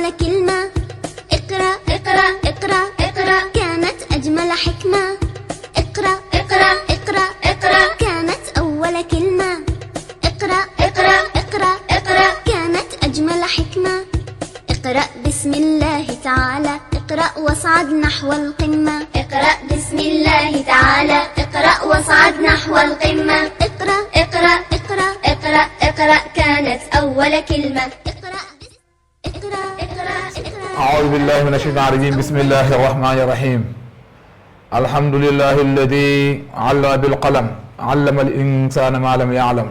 أول كلمة. اقرأ اقرأ اقرأ اقرأ كانت أجمل حكمة. اقرأ اقرأ اقرأ اقرأ كانت أول كلمة. اقرأ اقرأ اقرأ اقرأ كانت أجمل حكمة. اقرأ بسم الله تعالى اقرأ واصعد نحو القمة. اقرأ بسم الله تعالى اقرأ واصعد نحو القمة. اقرأ اقرأ اقرأ اقرأ اقرأ كانت أول كلمة. اقرأ اقرأ اقرأ اقرأ. أعوذ بالله من الشيطان الرجيم. بسم الله الرحمن الرحيم. الحمد لله الذي علم بالقلم علم الإنسان ما لم يعلم،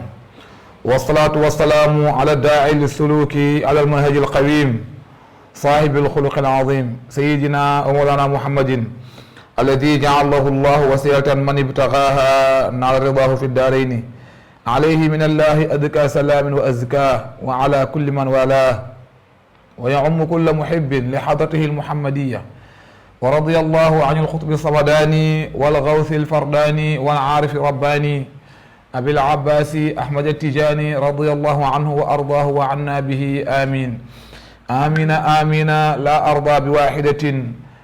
والصلاة والسلام على الداعي للسلوك على المنهج القويم صاحب الخلق العظيم سيدنا ومولانا محمد الذي جعله الله وسيلة من ابتغاها نال رضاه في الدارين. عليه من الله أزكى سلام وأزكاه وعلى كل من والاه، ويعم كل محب لحضرته المحمدية. ورضي الله عن الخطب الصمداني والغوث الفرداني والعارف الرباني أبي العباس أحمد التجاني رضي الله عنه وأرضاه وعنا به آمين آمين آمين. لا أرضى بواحدة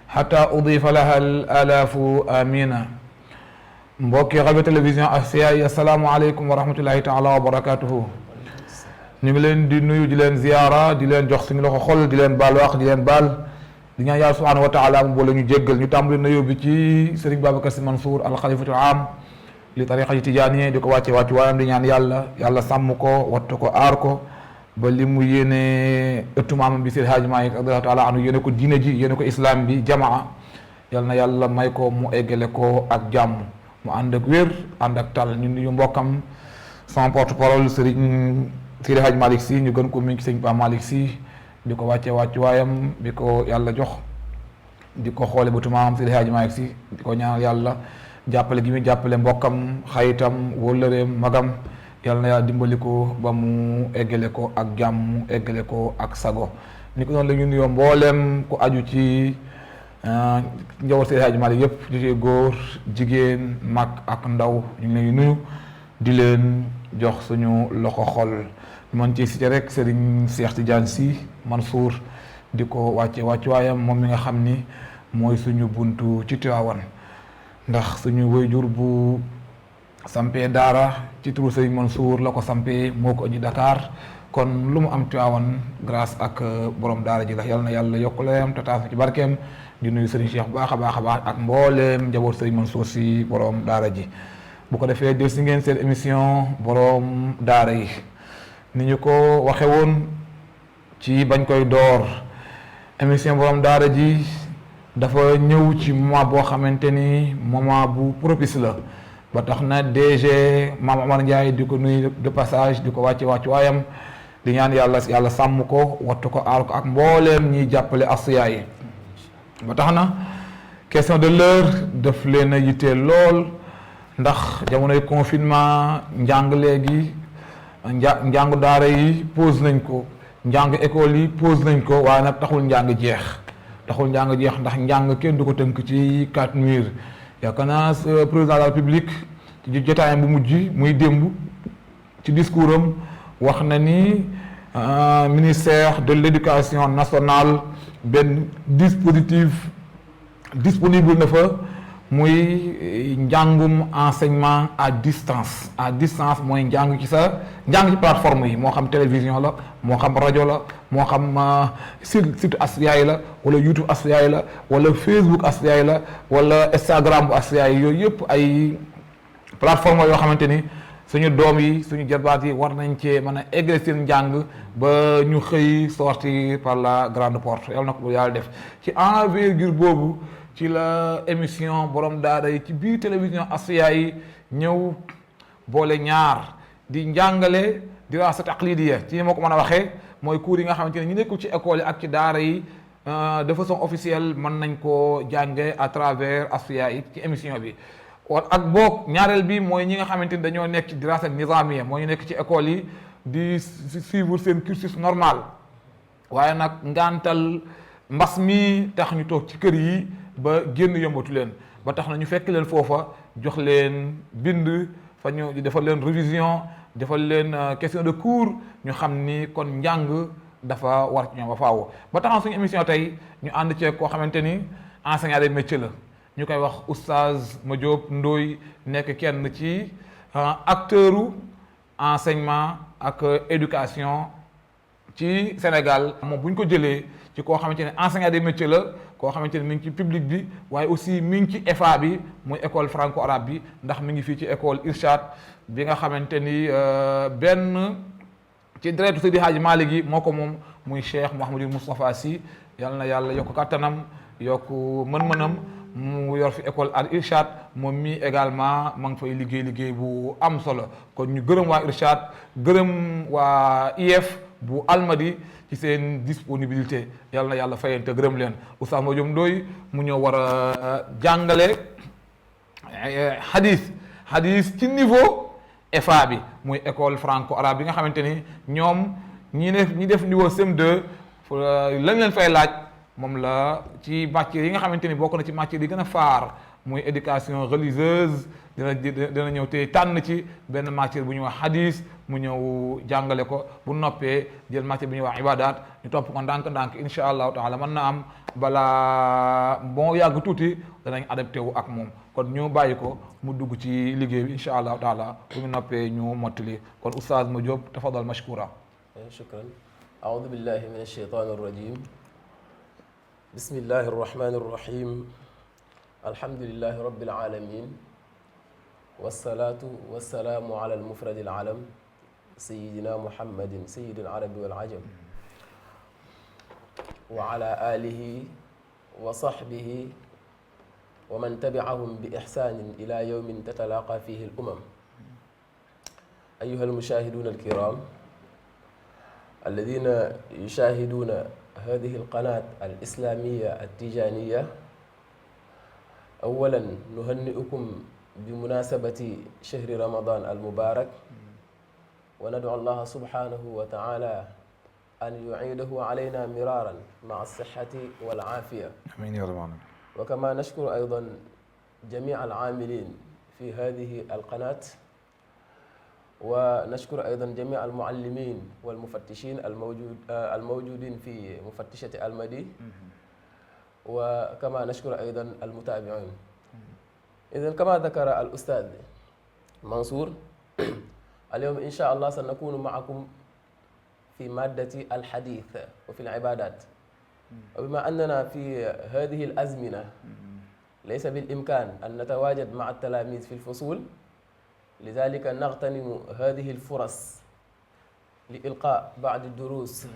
حتى أضيف لها الآلاف آمين. mbokki Xalwa télévision Asfiya yi asalaamaaleykum wa rahmatullahi taala wa barakatuhu. ñu ngi leen di nuyu di leen ziyaara di leen jox suñu loxo xol di leen baal wax di leen baal di ñaan yàlla subhanahu wa taala mu boole ñu jéggal. ñu tàmbali nuyu bi ci Serigne Babacar Sy Mansour al xalifatul am li tariqa yi tijaani di ko wàcce wàccu waayam di ñaan yàlla sàmm ko wattu ko aar ko ba li mu yéene ëttu maamam bi Seydi Hadji Malick radiyallahu taala anhu yéene ko diine ji yéene ko islam bi jamaa yal na yàlla may ko mu eggale ko ak jàmm mu ànd ak wér ànd ak tal. ñu nuyu mbokkam son porte parole Serigne Seydi Hadji Malick Sy ñu gën ko mi ngi Serigne Pape Malick Sy di ko wàcce wàccu waayam bi ko yàlla jox di ko xoole bëtu maamam Seydi Hadji Malick Sy di ko ñaanal yàlla jàppale gi muy jàppale mbokkam xayitam wóllëreem magam yàlla na yàlla dimbali ko ba mu eggale ko ak jàmm eggale ko ak sago. ni ko noonu la ñu nuyoo mbooleem ku aju ci njaboot Seydi Hadji Malick yëpp di ci góor jigéen mag ak ndaw ñu ngi leen nuyu di leen jox suñu loxo xol. man ci cité rek Serigne Cheikh Tidiane Sy Mansour di ko wàccuwaayam moom mi nga xam ni mooy suñu buntu ci Tiwaawan, ndax suñu waajur bu sampee daara ci turu Serigne Mansour la ko sampee moo ko indi Dakar, kon lu mu am Tiwaawan grâce ak borom daara ji la. yal na yàlla yokk layam te taas ci barkeem. di nuyu Serigne Cheikh bu baax a baax a baax ak mbooleem njaboot Serigne Mansour si borom daara ji. bu ko defee del si ngeen seen émission borom daara yi ni ñu ko waxe woon ci bañ koy door. émission borom daara ji dafa ñëw ci moment boo xamante ni moment bu propice la, ba tax na DG Mame Omar Ndiaye di ko nuyu de passage di ko wàcce waayam di ñaan yàlla sàmm ko wattu ko aar ko ak mbooleem ñiy jàppale Asfiya yi. ba tax na question de l'heure daf leen a yitteel lool, ndax jamonoy confinement njàng léegi njàngu daara yi pause nañ ko, njàng école yi pause nañ ko, waaye nag taxul njàng jeex ndax njàng kenn du ko tënk ci 4 murs. yaakaar naa président de la République ci jotaayam bu mujj muy démb ci discours am wax na ni ministère de l'éducation nationale benn dispositif disponible na fa muy njàngum enseignement à distance. Mooy njàng ci plateforme yi, moo xam télévision la moo xam rajo la moo xam site Asfiya yi la wala YouTube Asfiya yi la wala Facebook Asfiya yi la wala Instagram bu Asfiya yi. yooyu yëpp ay plateforme yoo xamante ni suñu doom yi suñu jarbaat yi war nañ cee mën a eggale seen njàng ba ñu xëy sortir par la grande porte. yàlla na ko yàlla def ci envergure boobu ci la émission borom daara yi ci biir télévision Asfiya yi ñëw boole ñaar di njàngale dirasa taqlidiya ci ni ma ko mën a waxee mooy cours yi nga xamante ne ñu nekkul ci école yi ak ci daara yi de façon officielle mën nañ koo jànge à travers Asfiya yi ci émission bi. ak boog ñaareel bi mooy ñi nga xamante ni dañoo nekk ci dirasa nizamiya, mooy ñu nekk ci école yi di suivre seen cursus normal, waaye nag ngantal mbas mi tax ñu toog ci kër yi ba génn yombatu leen, ba tax na ñu fekk leen foofa jox leen bind fa ñu defal leen révision defal leen question de cours ñu xam ni kon njàng dafa war ci ñoom ba faaw. ba taxaw suñu émission tey ñu ànd ceeg koo xamante ni enseignant de métier la ñu koy wax oustaz Madiop Ndoye nekk kenn ci acteuru enseignement ak éducation ci Sénégal. moom bu ñu ko jëlee ci koo xamante ne enseignant des métiers la koo xamante ne mi ngi ci public bi waaye aussi mi ngi ci EFA bi muy école franco arabe bi ndax mi ngi fii ci école Irshad bi nga xamante ni benn ci deretu Seydi Hadji Malick gi moo ko moom muy Cheikh Mouhamadou Moustapha Sy yal na yàlla yokk kattanam yokk mën-mënam mu yor fi école al Irshad moom mi également ma ngi fay liggéey bu am solo kon ñu gërëm waa Irshad gërëm waa IEF bu Almadi ci seen disponibilité yàlla na yàlla fayante gërëm leen Oustaz Madiop Ndoye mu ñëw war a jàngale hadith ci niveau EFA bi muy école franco arabe bi nga xamante ni ñoom ñi def niveau CM2 lañ leen fay laaj moom la ci matières yi nga xamante ni bokk na ci matières yi gën a faar muy éducation religieuse dina ñëw te tànn ci benn matière bu ñuy wax hadith mu ñëw jàngale ko bu noppee jël matière bu ñuy wax ibadat ñu topp ko ndànk-ndànk insha allahu taala mën na am balaa bon yàgg tuuti danañ adapté wu ak moom kon ñu bàyyi ko mu dugg ci liggéey bi insha allahu taala bu ñu noppee ñu mottali kon oustaz Madiop tafadal mashkura. shukran. aoudu billahi min alshaytan arrajim. bismillahi arrahmani arrahim. alhamdulillahi rabbil alamin. wasalaatu wasalaamu ala almufradi alalam sayidina muhammadin sayidi alarabi walajam wa ala alihi wa sahbihi wa man tabiahum bi ixsanin ila yowmin tatalaqa fihi al umam. ayuha almushahiduna alkiram alladina yushahiduna hadihi alqanat alislamiya altijaniya awalan nuhanni'ukum بمناسبة شهر رمضان المبارك وندعو الله سبحانه وتعالى أن يعيده علينا مرارا مع الصحة والعافية آمين يا رب العالمين. وكما نشكر أيضا جميع العاملين في هذه القناة ونشكر أيضا جميع المعلمين والمفتشين الموجودين في مفتشة المدي وكما نشكر أيضا المتابعين. إذن كما ذكر الأستاذ منصور اليوم إن شاء الله سنكون معكم في مادة الحديث وفي العبادات. وبما أننا في هذه الأزمنة ليس بالإمكان أن نتواجد مع التلاميذ في الفصول لذلك نغتنم هذه الفرص لإلقاء بعض الدروس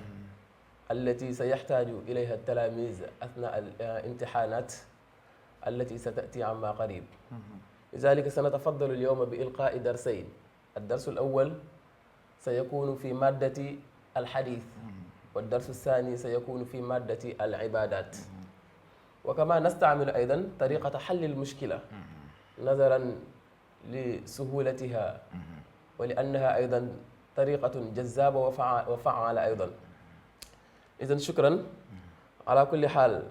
التي سيحتاج إليها التلاميذ أثناء الامتحانات التي ستأتي عما قريب. لذلك سنتفضل اليوم بإلقاء درسين. الدرس الأول سيكون في مادة الحديث والدرس الثاني سيكون في مادة العبادات. وكما نستعمل أيضا طريقة حل المشكلة نظرا لسهولتها ولأنها أيضا طريقة جذابة وفعالة أيضا. إذن شكرا. على كل حال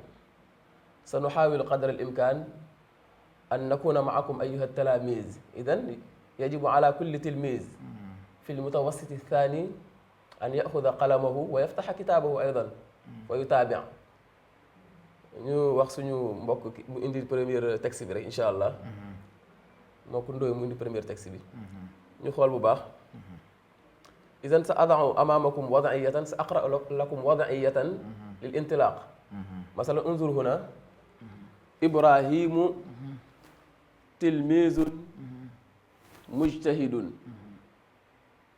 سنحاول قدر الإمكان أن نكون معكم أيها التلاميذ. إذن يجب على كل تلميذ في المتوسط الثاني أن يأخذ قلمه ويفتح كتابه أيضا ويتابع. ñu wax suñu mbokk mu indi premier texte bi rek incha allah moo ko ndooy mu indi premier texte bi ñu xool bu baax. إذن سأضع أمامكم وضعية سأقرأ لكم وضعية للانطلاق. مثلا انظر هنا إبراهيم تلميذ مجتهد.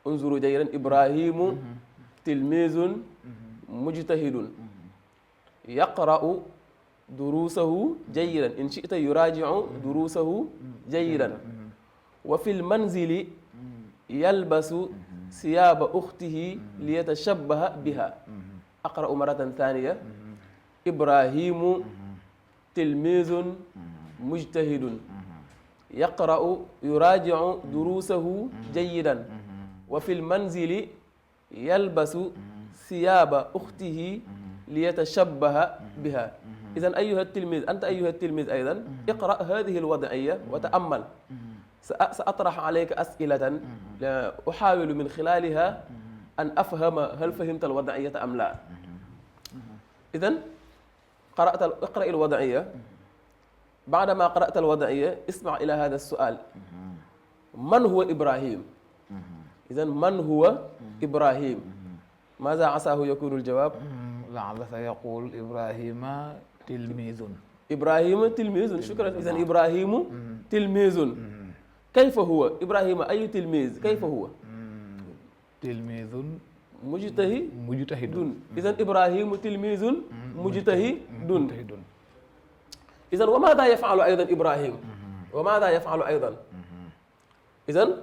انظروا جيدا إبراهيم تلميذ مجتهد يقرأ دروسه جيدا إن شئت يراجع دروسه جيدا وفي المنزل يلبس ثياب أخته ليتشبه بها. أقرأ مرة ثانية إبراهيم تلميذ مجتهد يقرأ يراجع دروسه جيدا وفي المنزل يلبس ثياب أخته ليتشبه بها. إذن أيها التلميذ أنت أيها التلميذ أيضا اقرأ هذه الوضعية وتأمل. سأطرح عليك أسئلة أحاول من خلالها أن أفهم هل فهمت الوضعية أم لا. إذن اقرأ الوضعية. بعدما قرأت الوضعية اسمع إلى هذا السؤال: من هو إبراهيم؟ إذن من هو إبراهيم؟ ماذا عساه يكون الجواب؟ لعل سيقول إبراهيم تلميذ. إبراهيم تلميذ، شكرا. إذن إبراهيم تلميذ. كيف هو إبراهيم؟ أي تلميذ؟ كيف هو؟ تلميذ مجتهد. إذن إبراهيم تلميذ مجتهد. إذن وماذا يفعل أيضا إبراهيم؟ وماذا يفعل أيضا؟ إذن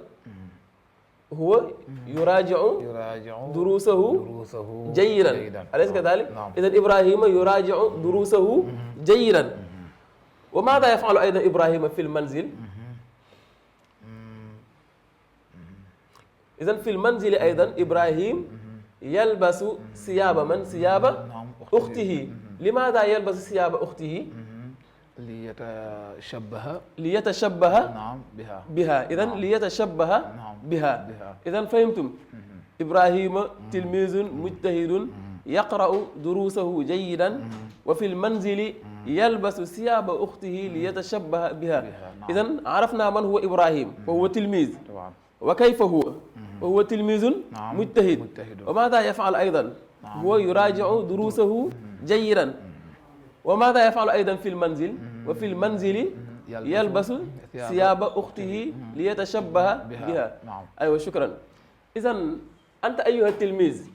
هو يراجع دروسه جيدا، أليس كذلك؟ إذن إبراهيم يراجع دروسه جيدا. وماذا يفعل أيضا إبراهيم في المنزل؟ إذن في المنزل أيضا إبراهيم يلبس ثياب من؟ ثياب أخته. لماذا يلبس ثياب أخته؟ ليتشبه بها. إذن ليتشبه بها. إذن فهمتم؟ إبراهيم تلميذ مجتهد يقرأ دروسه جيدا، وفي المنزل يلبس ثياب أخته ليتشبه بها. إذن عرفنا من هو إبراهيم، وهو تلميذ. وكيف هو؟ وهو تلميذ مجتهد. وماذا يفعل أيضا؟ هو يراجع دروسه جيدا. وماذا يفعل أيضا في المنزل؟ وفي المنزل يلبس ثياب أخته ليتشبه بها. أيوة، شكرا. إذن أنت أيها التلميذ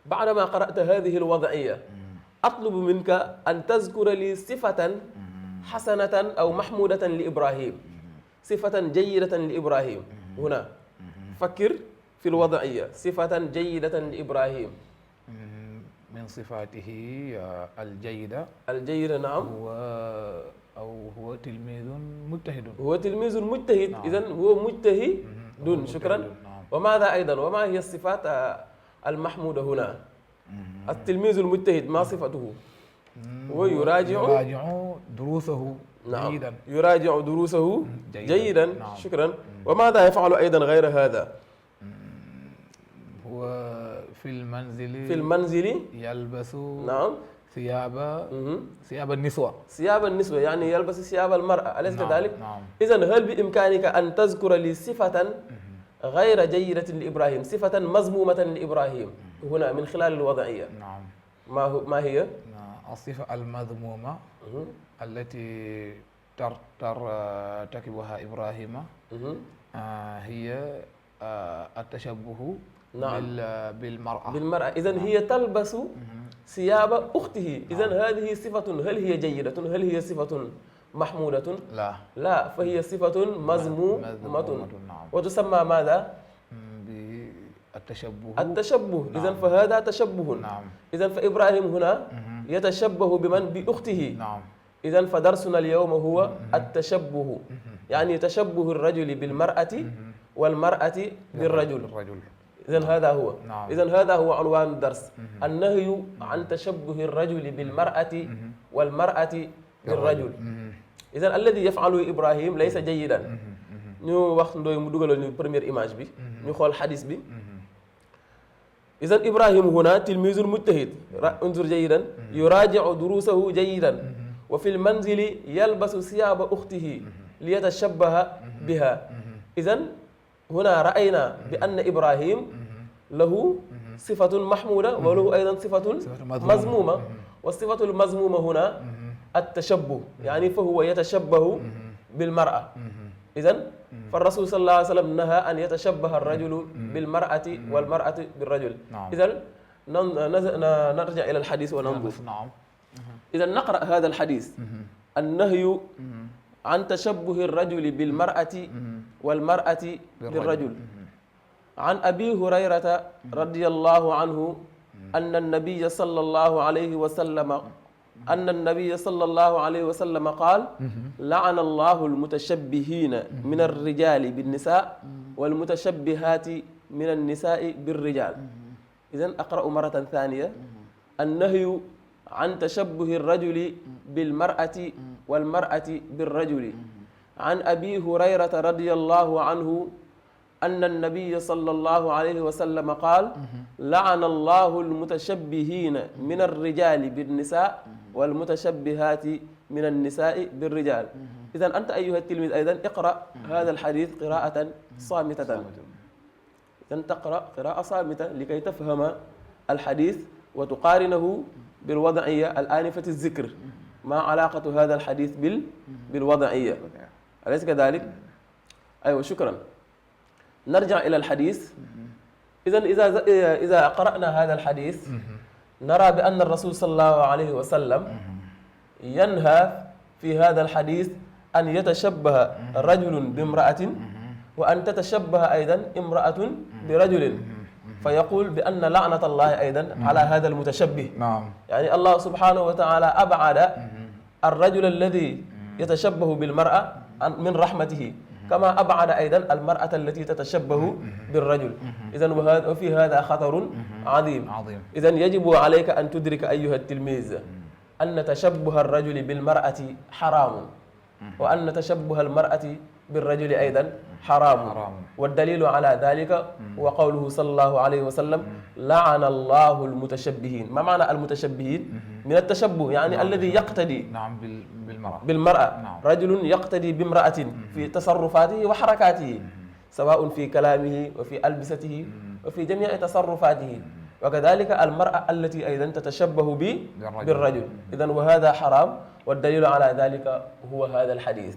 بعدما قرأت هذه الوضعية أطلب منك أن تذكر لي صفة حسنة أو محمودة لإبراهيم، صفة جيدة لإبراهيم. هنا فكر في الوضعية: صفة جيدة لإبراهيم. من صفاته الجيدة، نعم. هو تلميذ مجتهد. هو تلميذ مجتهد. إذن هو مجتهد. شكرا. وماذا أيضا؟ وما هي الصفات المحمودة هنا؟ التلميذ المجتهد ما صفته؟ هو يراجع دروسه جيدا. يراجع دروسه جيدا. شكرا. وماذا يفعل أيضا غير هذا؟ هو في المنزل يلبس ثياب النسوة. يعني يلبس ثياب المرأة، أليس كذلك؟ إذن هل بإمكانك أن تذكر لي صفة غير جيدة لإبراهيم، صفة مذمومة لإبراهيم هنا من خلال الوضعية؟ ما هي؟ الصفة المذمومة التي ترتكبها إبراهيم هي التشبه بالمرأة. إذن هي تلبس ثياب أخته. إذن هذه صفة، هل هي جيدة؟ هل هي صفة محمودة؟ لا، فهي صفة مذمومة. وتسمى ماذا؟ التشبه. إذن فهذا تشبه. إذن فإبراهيم هنا يتشبه بمن؟ بأخته. إذن فدرسنا اليوم هو التشبه، يعني تشبه الرجل بالمرأة والمرأة بالرجل. إذن هذا هو. إذن هذا هو عنوان الدرس: النهي عن تشبه الرجل بالمرأة والمرأة بالرجل. إذن الذي يفعله إبراهيم ليس جيدا. ñu wax ndoy mu dugalal ñu première image bi, ñu xool xadis bi. إذن إبراهيم هنا تلميذ مجتهد، انظر جيدا، يراجع دروسه جيدا، وفي المنزل يلبس ثياب أخته ليتشبه بها. إذن هنا رأينا بأن إبراهيم له صفة محمودة وله أيضا صفة مذمومة. والصفة المذمومة هنا التشبه، يعني فهو يتشبه بالمرأة. إذن فالرسول صلى الله عليه وسلم نهى أن يتشبه الرجل بالمرأة والمرأة بالرجل. إذن نرجع إلى الحديث وننظر. إذن نقرأ هذا الحديث: النهي عن تشبه الرجل بالمرأة والمرأة بالرجل. عن أبي هريرة رضي الله عنه أن النبي صلى الله عليه وسلم قال: لعن الله المتشبهين من الرجال بالنساء والمتشبهات من النساء بالرجال. إذن أقرأ مرة ثانية: النهي عن تشبه الرجل بالمرأة والمرأة بالرجل. عن أبي هريرة رضي الله عنه أن النبي صلى الله عليه وسلم قال لعن الله المتشبهين من الرجال بالنساء والمتشبهات من النساء بالرجال. إذن أنت أيها التلميذ أيضا اقرأ هذا الحديث قراءة صامتة. إذن تقرأ قراءة صامتة لكي تفهم الحديث وتقارنه بالوضعية الآنفة الذكر. ما علاقة هذا الحديث بالوضعية؟ أليس كذلك؟ أيوة شكرا. نرجع إلى الحديث. إذا قرأنا هذا الحديث نرى بأن الرسول صلى الله عليه وسلم ينهى في هذا الحديث أن يتشبه رجل بامرأة وأن تتشبه أيضا امرأة برجل، فيقول بأن لعنة الله أيضا على هذا المتشبه. نعم. يعني الله سبحانه وتعالى أبعد الرجل الذي يتشبه بالمرأة من رحمته، كما أبعد أيضا المرأة التي تتشبه بالرجل. إذن وفي هذا خطر عظيم. إذن يجب عليك أن تدرك أيها التلميذ أن تشبه الرجل بالمرأة حرام، وأن تشبه المرأة بالرجل أيضا حرام. والدليل على ذلك هو قوله صلى الله عليه وسلم لعن الله المتشبهين. ما معنى المتشبهين؟ من التشبه يعني الذي يقتدي بالمرأة. رجل يقتدي بامرأة في تصرفاته وحركاته، سواء في كلامه وفي ألبسته وفي جميع تصرفاته، وكذلك المرأة التي أيضا تتشبه بالرجل. إذن وهذا حرام، والدليل على ذلك هو هذا الحديث.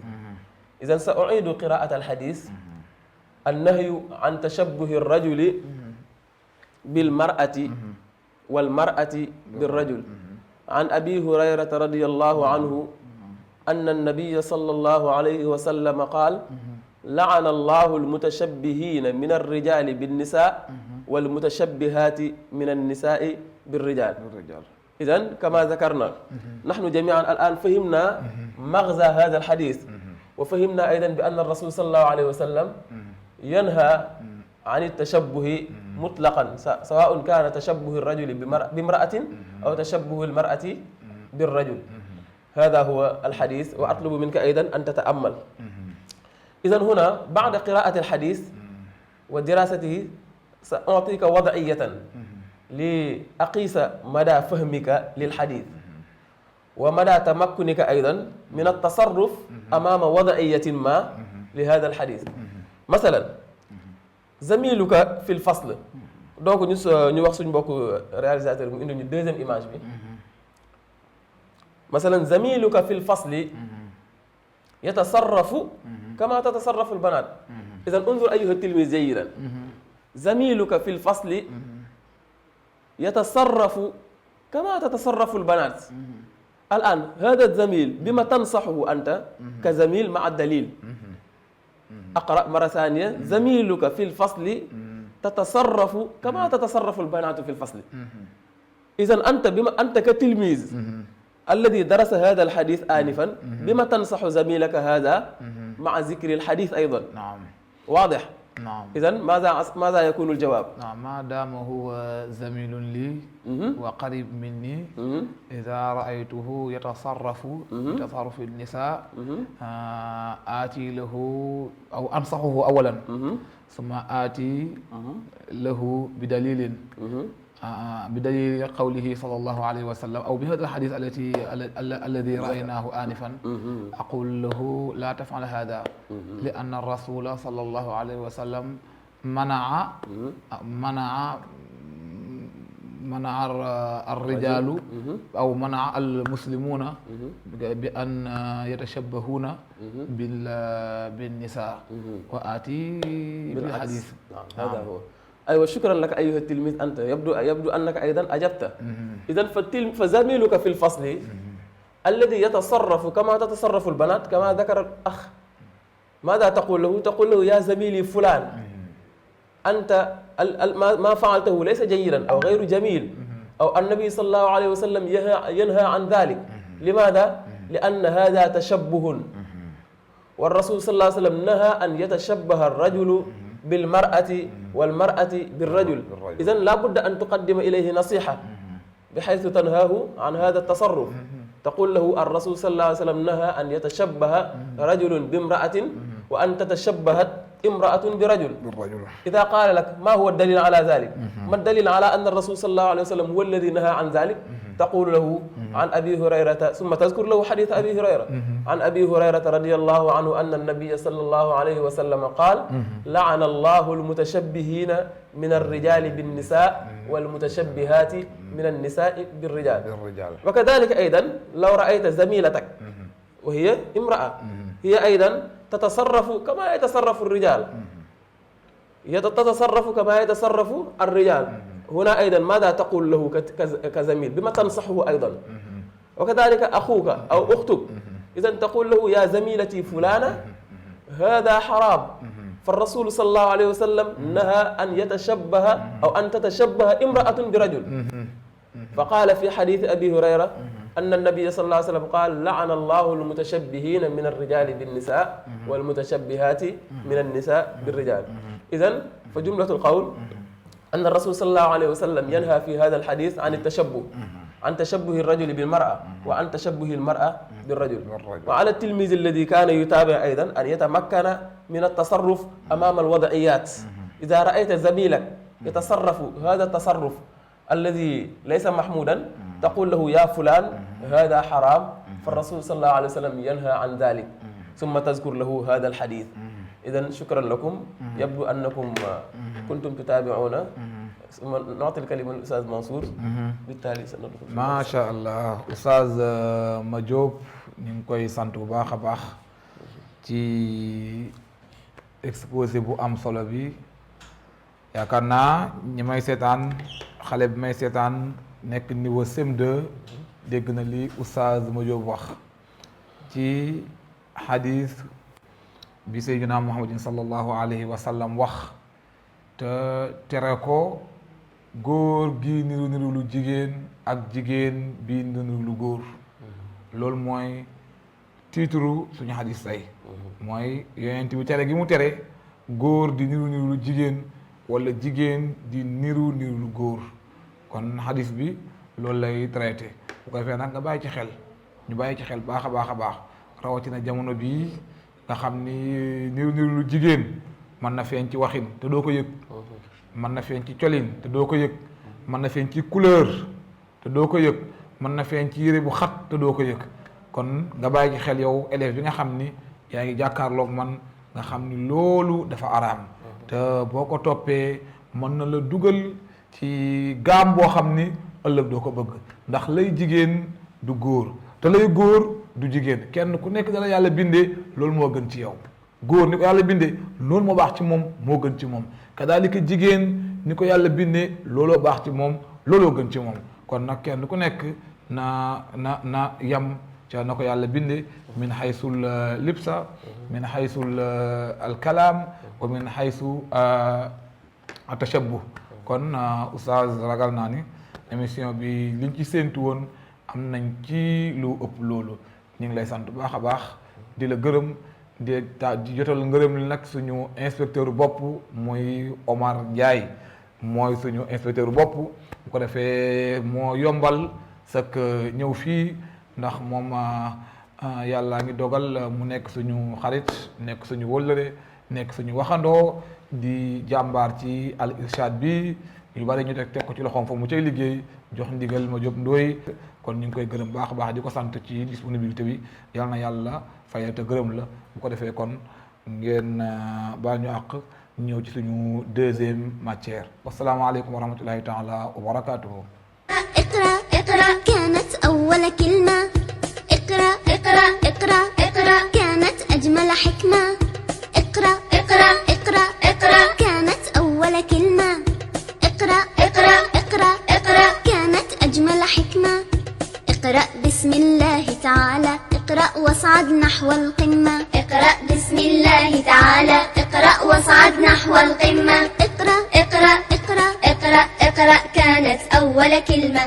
إذن سأعيد قراءة الحديث. النهي عن تشبه الرجل بالمرأة والمرأة بالرجل. عن أبي هريرة رضي الله عنه أن النبي صلى الله عليه وسلم قال لعن الله المتشبهين من الرجال بالنساء والمتشبهات من النساء بالرجال. إذن كما ذكرنا نحن جميعا الآن فهمنا مغزى هذا الحديث، وفهمنا أيضا بأن الرسول صلى الله عليه وسلم ينهى عن التشبه مطلقا، سواء كان تشبه الرجل بامرأة أو تشبه المرأة بالرجل. هذا هو الحديث، وأطلب منك أيضا أن تتأمل. إذن هنا بعد قراءة الحديث ودراسته سأعطيك وضعية لأقيس مدى فهمك للحديث ومدى تمكنك أيضا من التصرف أمام وضعية ما لهذا الحديث. مثلا زميلك في الفصل، donc ñu wax suñu mbokk réalisateur mu indi ñu deuxième image bi. مثلا زميلك في الفصل يتصرف كما تتصرف البنات. إذا انظر أيها التلميذ جيدا، زميلك في الفصل يتصرف كما تتصرف البنات. الآن هذا الزميل بما تنصحه أنت كزميل مع الدليل. أقرأ مرة ثانية، زميلك في الفصل تتصرف كما تتصرف البنات في الفصل. إذا أنت كتلميذ الذي درس هذا الحديث آنفا بما تنصح زميلك هذا مع ذكر الحديث أيضا. نعم. واضح؟ نعم. إذن ماذا يكون الجواب؟ نعم، ما دام هو زميل لي وقريب مني، إذا رأيته يتصرف بتصرف النساء آتي له أو أنصحه أولا، ثم آتي له بدليل قوله صلى الله عليه وسلم أو بهذا الحديث الذي رأيناه آنفا. أقول له لا تفعل هذا، لأن الرسول صلى الله عليه وسلم منع الرجال أو منع المسلمون بأن يتشبهون بالنساء، وآتي بالحديث. هذا هو. أيوة شكرا لك أيها التلميذ. أنت يبدو أنك أيضا أجبت. إذن فزميلك في الفصل الذي يتصرف كما تتصرف البنات كما ذكر الأخ، ماذا تقول له؟ تقول له يا زميلي فلان، أنت ما فعلته ليس جيدا أو غير جميل، أو النبي صلى الله عليه وسلم ينهى عن ذلك. لماذا؟ لأن هذا تشبه، والرسول صلى الله عليه وسلم نهى أن يتشبه الرجل بالمرأة والمرأة بالرجل. إذن لا بد أن تقدم إليه نصيحة بحيث تنهاه عن هذا التصرف. تقول له الرسول صلى الله عليه وسلم نهى أن يتشبه رجل بامرأة وأن تتشبهت امرأة برجل بالرجل. إذا قال لك ما هو الدليل على ذلك؟ ما الدليل على أن الرسول صلى الله عليه وسلم هو الذي نهى عن ذلك؟ تقول له عن أبي هريرة، ثم تذكر له حديث أبي هريرة عن أبي هريرة رضي الله عنه أن النبي صلى الله عليه وسلم قال: لعن الله المتشبهين من الرجال بالنساء والمتشبهات من النساء بالرجال. وكذلك أيضا لو رأيت زميلتك وهي امرأة، هي أيضا تتصرف كما يتصرف الرجال، هي تتصرف كما يتصرف الرجال. هنا أيضا ماذا تقول له كزميل؟ بما تنصحه أيضا. وكذلك أخوك أو أختك، إذا تقول له يا زميلتي فلانة هذا حرام. فالرسول صلى الله عليه وسلم نهى أن يتشبه أو أن تتشبه امرأة برجل. فقال في حديث أبي هريرة أن النبي صلى الله عليه وسلم قال: لعن الله المتشبهين من الرجال بالنساء والمتشبهات من النساء بالرجال. إذن فجملة القول أن الرسول صلى الله عليه وسلم ينهى في هذا الحديث عن التشبه، عن تشبه الرجل بالمرأة وعن تشبه المرأة بالرجل. وعلى التلميذ الذي كان يتابع أيضا أن يتمكن من التصرف أمام الوضعيات. إذا رأيت زميلك يتصرف هذا التصرف الذي ليس محمودا، تقول له يا فلان هذا حرام، فالرسول صلى الله عليه وسلم ينهى عن ذلك، ثم تذكر له هذا الحديث. إذن شكرا لكم، يبدو أنكم كنتم تتابعون. ثم نعطي الكلمة للأستاذ منصور، بالتالي سندخل. ما شاء الله أستاذ Madiop ñu ngi koy sant bu baax a baax ci exposé bu am solo bi. yaakaar naa ñi may seetaan, xale bi may seetaan nekk niveau CM2 dégg na li Oustaz Madiop wax ci hadith bi Seydina Muhammadin sallallahu alayhi wa sallam wax te tere ko góor gi niru niru lu jigéen ak jigéen bi niru lu góor. loolu mooy titre suñu hadith tey, mooy yonent bi tere gi mu tere góor di niru niru lu jigéen wala jigéen di niru niru lu góor. kon hadith bi loolu lay traité. bu ko defee nag nga bàyyi ci xel, ñu bàyyi ci xel baax a baax a baax, rawatina jamono bii nga xam ni niru niru lu jigéen mën na feeñ ci waxin te doo ko yëg, mën na feeñ ci colin te doo ko yëg, mën na feeñ ci couleur te doo ko yëg, mën na feeñ ci yére bu xat te doo ko yëg. kon nga bàyyi ci xel yow élève bi nga xam ni yaa ngi jàkkaarloog man, nga xam ni loolu dafa araam te boo ko toppee mën na la dugal ci gaam boo xam ni ëllëg doo ko bëgg, ndax lay jigéen du góor te lay góor du jigéen. kenn ku nekk dala yàlla bindee loolu moo gën ci yow. góor ni ko yàlla bindee loolu moo baax ci moom, moo gën ci moom. kadaalika jigéen ni ko yàlla bindee looloo baax ci moom, looloo gën ci moom. kon nag kenn ku nekk na yam ca na ko yàlla bindee, min haysul libsa, min haysul alkalaam wa min haysu atashabbuh. kon oustaz ragal naa ni émission bi liñ ci séentu woon am nañ ci lu ëpp loolu. ñu ngi lay sant bu baax a baax, di la gërëm, di jotal ngërëm li nag suñu inspecteur bopp muy Omar Ndiaye, mooy suñu inspecteur bopp. bu ko defee moo yombal sak ñëw fii, ndax moom yàlla ngi dogal mu nekk suñu xarit, nekk suñu wëllëre, nekk suñu waxandoo, di jàmbaar ci al irshad bi. yu bari ñu teg ko ci loxoom fa mu cay liggéey, jox ndigal Madiop Ndoye. kon ñu ngi koy gërëm baax a baax di ko sant ci disponibilité bi. yal na yàlla fayal te gërëm la. bu ko defee kon ngeen baal ñu àq ñëw ci suñu deuxième matière. wasalaamaaleykum wa rahmatullahi taala wa barakatuhu. اقرأ اقرأ كانت أول كلمة. اقرأ اقرأ اقرأ اقرأ كانت أجمل حكمة. اقرأ اقرأ اقرأ اقرأ كانت أول كلمة. اقرأ اقرأ اقرأ اقرأ كانت أجمل حكمة. اقرأ بسم الله تعالى اقرأ واصعد نحو القمة. اقرأ بسم الله تعالى اقرأ واصعد نحو القمة. اقرأ اقرأ اقرأ اقرأ اقرأ كانت أول كلمة.